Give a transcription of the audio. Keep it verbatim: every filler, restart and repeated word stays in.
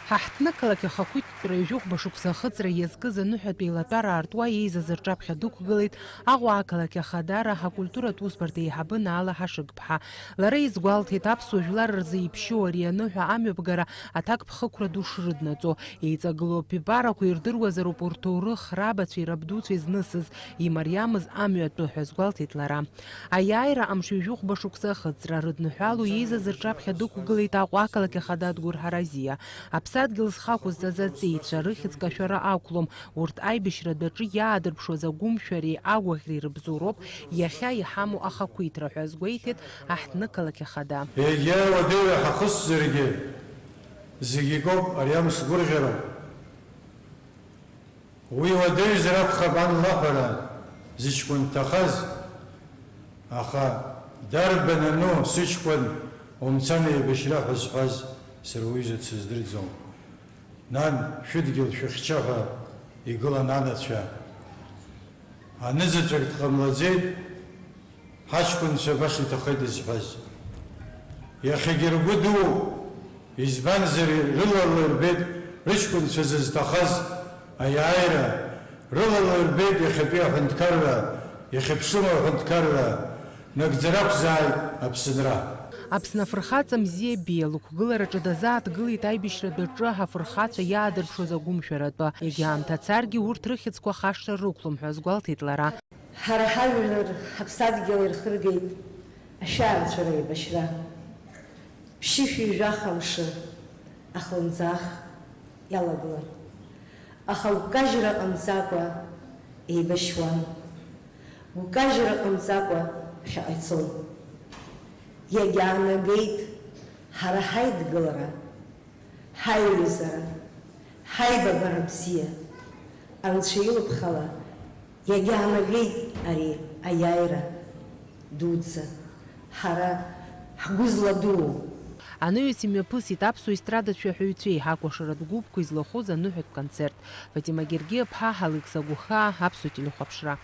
Ҳаҳҭнықалақь ахақәиҭтәра ҩажәихәба шықәса ахыҵра иазкыз аныҳәатә еилатәара аартуа еизаз рҿаԥхьа дықәгылеит Аҟәа ақалақь Ахадара ҳакультуратә усбарҭа еиҳабы Наала Ҳашыгԥҳа. Лара изгәалҭеит, аԥсуа жәлар рзы иԥшьоу ари аныҳәа амҩаԥгара аҭакԥхықәра ду шрыднаҵо. Еиҵагылоу аԥибарақәа ирдыруазароуп урҭ рҭоурых, рабацәеи рабдуцәеи знысыз, имариамыз амҩатәы ҳәа азгәалҭеит лара. Аиааира амш ҩажәихәба шықәса ахыҵра рыдныҳәалоу еизаз рҿаԥхьа дықәгылеит Аҟәа ақалақь Ахада Адгәыр Ҳаразиа. Аԥсадгьыл зхы ақәызҵаз аҵеицәа рыхьӡ кашәара ақәлом, урҭ аибашьратә аҿы иаадырԥшуаз агәымшәареи агәаӷьреи рыбзоуроуп иахьа иҳамоу ахақәиҭра ҳәа азгәеиҭеит аҳҭнықалақь Ахада. Егьа уадаҩы ҳахысзаргьы, зегь икоуп, ари амш гәырӷьароуп. Уи уадаҩзар акәхап ан лаҳәара зыҷкәын дҭахаз, аха дарбан ану сыҷкәын умцан еибашьра ҳәа зҳәаз сара уҩыза дсыздырӡом. Нан, шәыдгьыл шәыхьча ҳәа игылан анацәа. Анызаҵәык дҟамлаӡеит, ҳаҷкәынцәа абас иҭахеит изҳәаз. Иахьагьы ргәы дууп, избанзар, рылала ирбеит рыҷкәынцәа зызҭахаз аиааира, рылала ирбеит иахьатәи аҳәынҭқарра, иахьыԥшыму аҳәынҭқарра, нагӡара ақәзааит Аԥсынра. Аԥсны афырхаҵа Мзиа Беиа лықәгылараҿы дазааҭгылеит аибашьратә аҿы ҳафырхацәа иаадырԥшуаз агәымшәаратәы. Егьа аамҭа царгьы урҭ рыхьӡқәа хашҭра рықәлом ҳәа азгәалҭеит лара. Ҳара ҳажәлар ҳаԥсадгьыл ирхыргеит ашәаанцәара еибашьра. Ԥшьышәи жәаха мшы ахлымӡаах иалагылан. Аха гәкажьра ҟамҵакәа еибашьуан. Гәкажьра ҟамҵакәа ԥхьаҟа ицон. Иагьаанагеит ҳара ҳаидгылара, ҳаиҩызара, ҳаибабара бзиа, Анцәа илыԥхала иагьаанагеит ари аиааира дуӡӡа, ҳара ҳгәы зладуу. Анаҩс имҩаԥысит аԥсуа естрадатә шәаҳәаҩцәеи ҳакәашаратә гәыԥқәеи злахәыз аныҳәатә концерт. Фатима Гергиаԥҳа, Алықьса Гәыхаа, Аԥсуа телехәаԥшра.